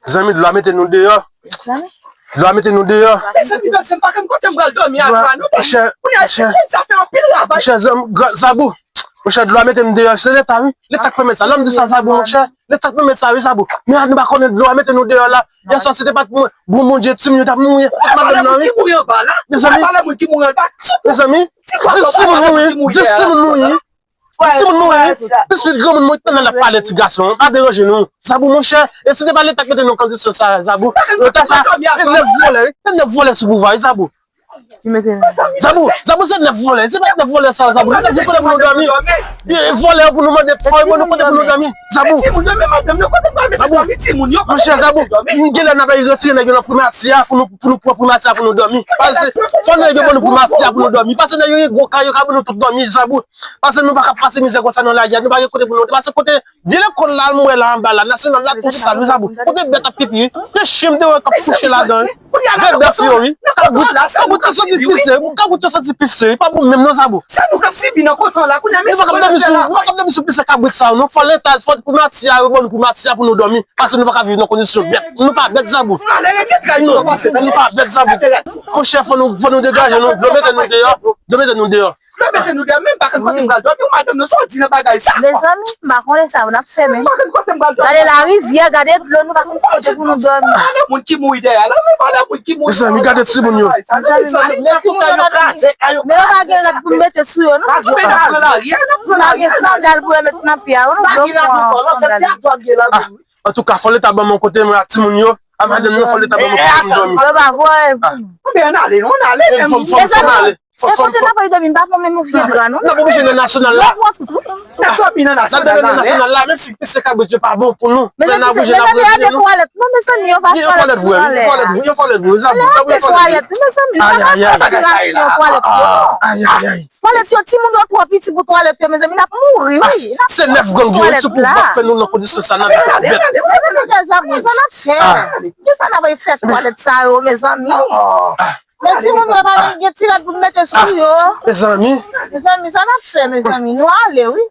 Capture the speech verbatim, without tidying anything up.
Zanmi, dlo a mete nou deyò. Zanmi. Dlo a mete nou deyò. Mezanmi, mezanmi, pa konn kote m pral dòmi a swa, non. Monchè, monchè, monchè, zanmi, Zabou. Monchè, dlo a mete m deyò. Se Leta, wi. Leta k pèmèt sa. Lè m di sa, Zabou, monchè. Leta k pèmèt sa, wi, Zabou. Men nou pa konnen dlo a mete nou deyò la. Yè swa, si te pa t bon Bondye, timoun yo t ap mouri. Tout madanm nan, wi. Mezanmi, mezanmi, dis timoun mouri. Dis timoun mouri. Pitit granmoun mwen, tande l ap pale ti gason an, pa deranje nou. Zabou, monchè, e si te pa Leta k mete nou nan kondisyon sa, Zabou. Leta sa, se nèf vòlè, wi. Se nèf vòlè sou pouvwa, wi, Zabou. Zabou, Zabou, se nèf vòlè. Se pa nèf vòlè sa, Zabou. Nou ta di kote pou nou dòmi. E vòlè pou nou mande, fò yo ban nou kote pou nou dòmi. Zabou. Zabou. Monchè, Zabou, m genlè n ap retire nèg yo nan primati a pou nou, pou nou pran primati a pou nou dòmi. Paske fò nèg yo ban nou primati a pou nou dòmi. Paske nèg yo gen gwo kay, yo ka ban nou tout dòmi, Zabou. Paske nou pa ka pase mizè konsa nan lari a, nou pa gen kote pou nou. Paske kote vye lekòl la, m wè la anba la, Nasyonal la, tou sal, wi, Zabou. Kote bèt ap pipi, wi. Gen chen deyò k ap kouche ladan, wi. Bèt bèf yo, wi. Kabrit, kabrit yo santi pise, wi. Kabrit yo santi pise, wi. Pa bon menm non, Zabou. Se nou k ap sibi nan kote la, kounye a, nou pa kab dòmi sou, nou pa kab dòmi sou pise kabrit sa yo, non. Fò Leta, fò primati a, yo ban nou primati a pou nou dòmi. Paske nou pa ka viv nan kondisyon bèt. Nou pa bèt, Zabou. Nou pa bèt, Zabou. Monchè, fò nou, fò nou degaje nou. Dlo mete nou deyò. Dlo mete nou deyò. Dlo mete nou deyò, men m pa konn kote m pral dòmi, ou madanm nan, sa w di nan bagay sa? Mezanmi, m pa konnen sa n ap fè, men. M pa konn kote m pral dòmi. Gade larivyè, gade dlo, nou pa konn kote pou nou dòmi. Vòlè moun ki mouri dèyè la, men vòlè moun ki mouri. Mezanmi, gade timoun yo. Mezanmi, men timoun yo pa gen, men yo pa gen rad pou mete sou yo, non. N ap pran lari a, n ap pran lari a. Nou pa gen sandal pou yo met nan pye a, non. Dlo pran sandal. Antouka, fò Leta ban m yon kote mwen ak timoun yo. A madanm nan, fò Leta ban m yon kote pou m dòmi. Yo pa voye pou nou. Oubyen ann ale, non, ann ale menm. Fò m, fò m, fò m ale. Fò, fò m, fò m. E kote n ap dòmi, m pa pran menm yon vye dra, non. N ap oblije nan Nasyonal la. N ap dòmi nan Nasyonal la. N ap dòmi nan Nasyonal la, menm si pise kabrit yo pa bon pou nou. Men n ap oblije, n ap oblije, non. Twalèt, non, mezanmi, yo pa twalèt vre, wi. Twalèt vre, yo twalèt vre, Zabou, Zabou, yo twalèt vre. Twalèt, mezanmi, pa nan konsiderasyon twalèt yo, non. Ay, ay, ay. Twalèt yo, timoun yo twò piti pou twalèt yo, mezanmi, n ap mouri, wi. Se nèf gang yo, se pou w fè nou nan kondisyon sa, n ap bèt. Mezanmi, sa n ap fè. Kisa n ap fè twalèt sa yo, mezanmi? Men timoun yo pa menm gen ti rad pou n mete sou yo. Mezanmi. Mezanmi, sa n ap fè, mezanmi? Nou ale, wi.